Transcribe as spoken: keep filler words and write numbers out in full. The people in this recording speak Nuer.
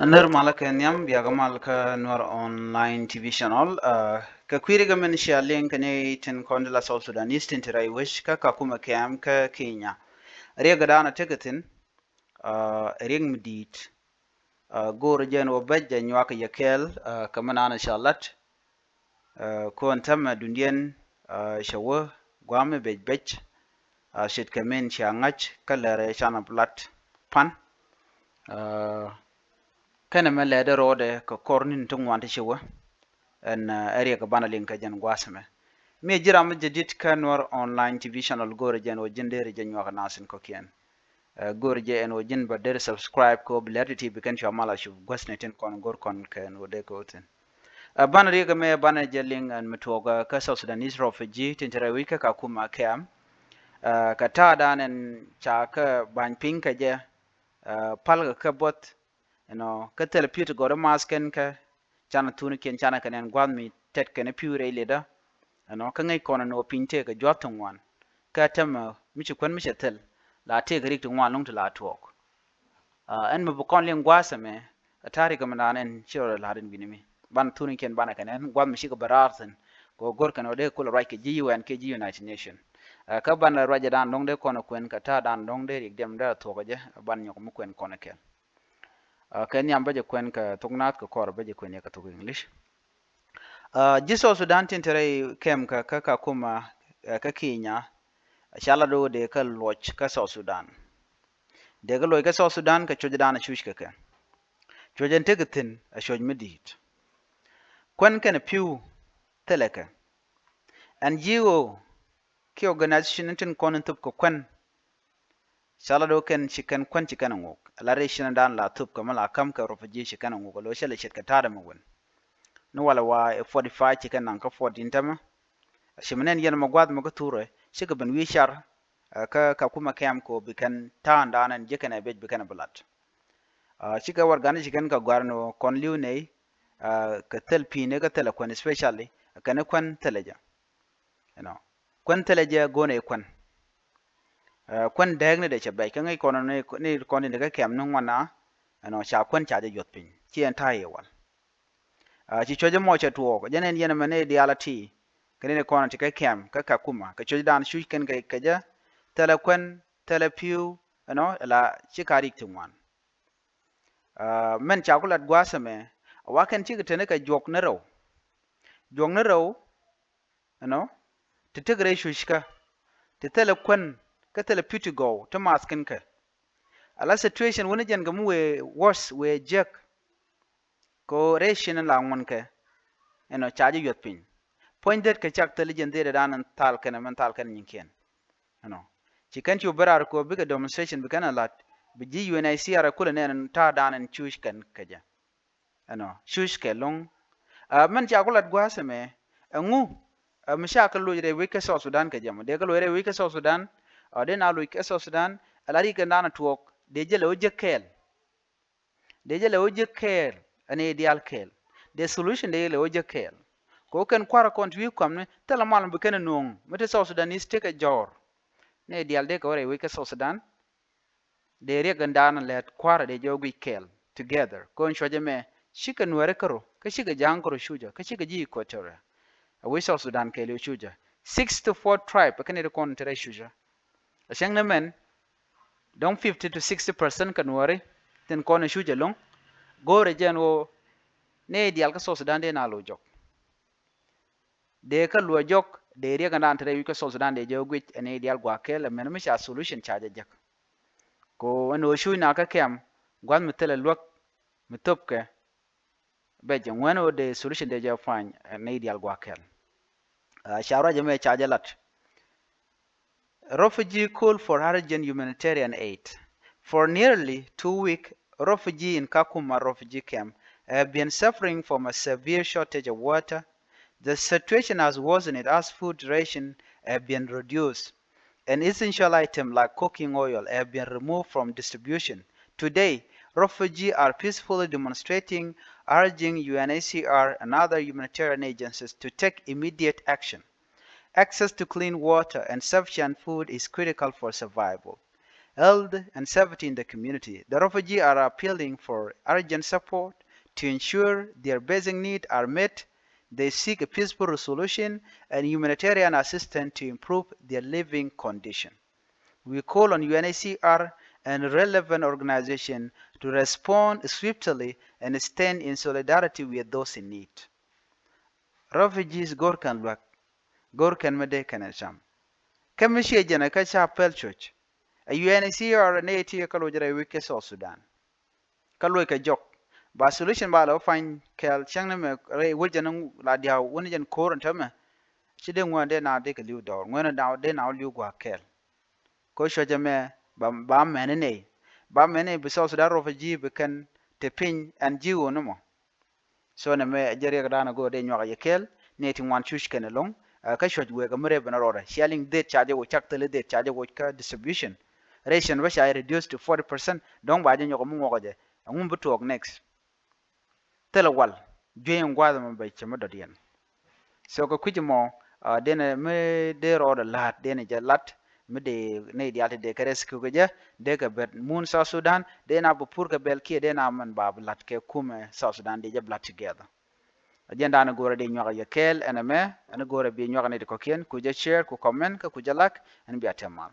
Nir malä kɛ nhiam, biakä mal kä Nuer Online T V channel. Kɛ kui̱ ri kɛ min cia liŋ kɛ ni tin kɔn di la South Sudanese tin ti rɛy wec kä Kakuma kɛm kä Kenya. Riɛk kɛ da̱a̱n a tekɛ thi̱n, riɛk mi di̱i̱t. Go̱o̱r jɛn wä bɛc jɛ nyuak yɛ kɛɛl kɛ mi naan ca lat. Kuɔn tämɛ dundiɛn cɛ wä gua̱a̱m mi bec bec. Ce̱tkɛ min cia ŋa̱c kä lɛrɛ canɛ lat pan. Kɛnɛ mɛ lɛɛdɛ rɔɔdɛ kɛ kɔr ni̱n ti ŋuan ti ci wä. Ɛn ɛ riɛk banɛ liŋ kɛ jɛn gua̱a̱th mɛ. Mi ji̱ ram mi jɛ dit kä Nuer Online T V channel, go̱o̱rɛ jɛn wä ji̱n deri jɛ nyuak nasin kɔkiɛn. Go̱o̱rɛ jɛ ɛn wä ji̱n bä deri subscribe kɛ wä bi lɛr ti ti bi kɛn cua mal a cup gua̱thni tin kɔn go̱r kɔn kɛ ɛn wä dee kɛ wä thin. Banɛ riɛk mɛ banɛ jɛ liŋ ɛn mi tuɔɔk kä South Sudanese refugee tin te rɛy wi̱c kä Kakuma kɛm. Kɛ ta̱a̱ dan ɛn ca kä ba̱ny piny kɛ jɛ, palkɛ kɛ buɔth. Ɛnɔ kä thil pi̱i̱t gɔ̱ri math kɛn kä canɛ thunikiɛn canɛ kɛ nɛn gua̱th mi tɛt kɛn pi̱w rɛy lidä. Ɛnɔ kä ŋäc kɔn ɛn ɣöö piny tëëkɛ jua̱th ti ŋuan kä tämɛ mi ci kuän mi cɛ thil la tëëkɛ rik ti ŋuan lo̱ŋ ti la tuɔɔk. Ɛn mi bi kɔn liŋ gua̱a̱th ɛmɛ ɛ ta̱a̱ rik ɛmɛ naan ɛn ci rɔ la̱t ɛn wi̱ni mi banɛ thunikiɛn banɛ kɛ nɛn gua̱th mi cikɛ bɛ raar thi̱n kɛ ɣöö go̱r kɛn ɣöö dee kulɛ ruac kɛ ji̱ U N kɛ ji̱ United Nation. Kä banɛ ruacɛ dan lo̱ŋ dee kɔn ɛ kuɛn kɛ ta̱a̱ dan lo̱ŋ dee rik diɛm dee tuɔɔk ɛ jɛ banɛ nyɔk mi kuɛn kɔn ɛ kɛl. Kɛ nhiam bä jɛ kuɛn kɛ thok naath kɛ kɔr bä jɛ kuɛn yɛ kɛ thok English. Ji̱ South Sudan tin te rɛy kɛm kä kä Kakuma kä Kenya. Ca la do̱o̱ dee kä luɔc kä South Sudan. Dee kä luɔc kä South Sudan kɛ cuɔc dan a cuc kɛ kɛ. Cuɔc ɛn tek thi̱n a cuɔc mi di̱i̱t. Kuɛn kɛn a pi̱w thilɛ kɛ. Ɛn ji̱ ɣöö ki organization in tin kɔn in thop kɛ kuɛn. Ca la do̱o̱ kɛn ci kɛn kuɛn ci kɛn a ŋuɔk la rɛy cinɛ dan la thop kɛ mi la ka̱m kɛ refugee ci kɛn a ŋuɔk a lo̱o̱ cɛ lɛ ce̱tkɛ ta̱a̱dɛ mi wen. Ni walɛ wa ɛ forty five ci kɛn naŋ kä forty in tämɛ. Ci mi nɛn yɛn mɛ gua̱th mɛ kä thurɛ cikɛ ben wi̱i̱ car kä Kakuma kɛm kɛ ɣöö bi kɛn ta̱a̱n dan ɛn ji̱ kɛn ɛ bec bi kɛn ɛ bi lat. Cikɛ warɛgani ci kɛn kɛ gɔ̱a̱r ni ɣöö kɔn li̱w nɛy kɛ thil pi̱i̱ni kä thil ɛ kuɛn especially kɛn kuɛn thilɛ jɛ. Ɛnɔ kuɛn thilɛ jɛ go̱o̱nɛ kuɛn. Kuɛn dääk ni dee cɛ bɛc kä ŋäc kɔn ni kɔn ni kä kɛm ni ŋuan na. Ɛnɔ ca kuɛn ca jɛ yuɔth piny ci ɛn ta̱a̱ i̱ wal. Ci cuɔ̱cä mɔ cɛ tuɔɔk jɛ nɛn yɛn ɛmɛ ni diaal a ti kɛ ni kɔn ti kä kɛm kä Kakuma kɛ cuɔ̱cä dan cuc kɛn kɛ jɛ. Thilɛ kuɛn thilɛ pi̱w. Ɛnɔ la ci ka rik ti ŋuan. Mɛn ca ku lat gua̱a̱th ɛmɛ a wakɛn cikɛ teni kɛ juɔk ni rɛw. Juɔk ni rɛw. Ɛnɔ ti tek rɛy cuc kä ti thilɛ kuän kä thilɛ pi̱w ti gɔw ti math kɛn kɛ. Ala situation wuni jɛn kɛ mi wëë worse wëë jiäk. Kɛ ɣöö rɛy cinɛ la ŋuɔ̱n kɛ. Ɛnɔ ca ji̱ yuɔth piny. Puɔ̱ny dhet kɛ cak thil jɛn dhieetdɛ dan in thal kɛn ɛmɛn thal kɛn nyinkiɛn. Ɛnɔ ci kɛn cu bi raar kɛ ɣöö bikɛ demonstration bi kɛn ɛ la̱t bi ji̱ U N H C R ɛ kulɛ nɛn in ta̱a̱ dan in cuc kɛn kɛ jɛ. Ɛnɔ cuc kɛ lo̱ŋ. Mɛn ca ku lat gua̱a̱th ɛmɛ ɛŋu mi ca kɛ loc rɛy wec kä South Sudan kɛ jɛ mɔ dee kɛ loc rɛy wec kä South Sudan. Dee na loc kä South Sudan ɛ la rik kɛn dan ɛ tuɔɔk dee jɛ lɛ wä jek kɛɛl. Dee jɛ lɛ wä jek kɛɛl ɛn i̱ diaal kɛɛl. Dee solution dee jɛ lɛ wä jek kɛɛl. Kɛ wä kɛn kua̱rä kɔn ti wi̱i̱ kuamni thilɛ mal mi bi kɛn ɛ nuɔ̱ŋ mi te South Sudanese tekɛ jɔ̱ɔ̱r. Ni diaal dee kɛ wä rɛy wec kä South Sudan. Dee riɛk in daan lɛt kua̱rä dee jɛ wä guic kɛɛl together. Kɔn cuɔ̱cɛ mɛ cikɛ Nuɛri kärɔ kä cikɛ Ja̱a̱ŋ kärɔ cucä kä cikɛ ji̱ Equatoria. A wec South Sudan kɛɛl yɛ cucä. Sixty four tribe kä ni ri kɔn te rɛy cucä. A cäŋ ni mɛn dɔ̱ŋ fifty to sixty percent kä Nuɛri tin kɔn cucä lo̱ŋ. Go̱o̱rɛ jɛn ɣöö ni diaal kä South Sudan dee na lo̱c jɔk. Dee kä luɔc jɔk dee riɛk in daan te rɛy wi̱c kä South Sudan dee jɛ wä guic ɛn i̱ diaal gua̱a̱k kɛɛl ɛmɛn mi ca solution ca jɛ jek. Ko ɛn ɣöö cuc na kä kɛm gua̱th mi thilɛ luäk mi thöpkɛ. Bɛ jɛ ŋuɛn ɣöö dee solution dee jɛ puany ɛn i̱ diaal gua̱a̱k kɛɛl. Ca ruac ɛmɛ ca jɛ lat. Refugee call for urgent humanitarian aid. For nearly two weeks, refugee in Kakuma refugee camp have been suffering from a severe shortage of water. The situation has worsened as food ration have been reduced, and essential items like cooking oil have been removed from distribution. Today, refugees are peacefully demonstrating, urging U N H C R and other humanitarian agencies to take immediate action. Access to clean water and sufficient food is critical for survival. health, and safety in the community. The refugees are appealing for urgent support to ensure their basic needs are met. They seek a peaceful resolution and humanitarian assistance to improve their living condition. We call on U N H C R and relevant organizations to respond swiftly and stand in solidarity with those in need. Refugees go̱r kɛn luäk, go̱r kɛn mi dee kɛn ɛ cam. Kä mi ciɛ jɛn ɛ kä ca pɛl cuc. Ɛ U N H C R nɛ ti kä loc rɛy wec kä South Sudan. Kä luɔc kɛ jɔk. Ba solution ba lɛ wä pany kɛɛl cäŋ ni mɛ rɛy wec jɛn la diaw wun jɛn ko̱r ɛn täämɛ. Ci dee ŋuɛn dee na dee kɛ li̱w dɔɔr. Ŋuɛn dee na dee na wä li̱w gua̱a̱k kɛɛl. Kä cuɔ̱cɛ mɛ ba, ba mɛn ni nɛy. Ba mɛn ni bi South Sudan refugee bi kɛn te piny ɛn ji̱ ɣöö ni mɔ. So nɛ mɛ jɛ riɛk dan a go̱o̱r dee nyuak a yɛ kɛɛl ni ti ŋuan cuc kɛn ɛlɔ̱ŋ. Ɛ, kä cuɔ̱c wek a mi rep ɛn a rɔɔdɛ. Ciɛ liŋ dhet ca jɛ woc cak thil dhet ca jɛ woc kä distribution. Ration bä ca jɛ reduce to forty percent. Dɔ̱ŋ ba jɛ nyuak a mi ŋuɔk a jɛ. Ɛŋu bi tuɔɔk next. Thilɛ wal. Juey in gua̱a̱th ɛmɔ bɛ cɛ mi dɔ̱diɛn. So kɛ kui̱c ɛmɔ, ah, denɛ mi dee rɔɔdɛ la̱a̱t denɛ jɛ la̱t mi dee nɛy diaal ti dee kɛ rescue kɛ jɛ dee kɛ bet mun South Sudan dee na bi pur kɛ bɛl kiɛ dee na mɛn ba bi la̱t kɛ kumɛ South Sudan dee jɛ bi la̱t together. A jɛn da̱a̱n go̱rɛ dee nyuak a yɛ kɛɛl ɛn ɛmɛ ɛn go̱rɛ bi nyuak a nɛy ti kɔ̱kiɛn ku jɛ share ku comment kä ku jɛ like ɛn bia tɛm mal.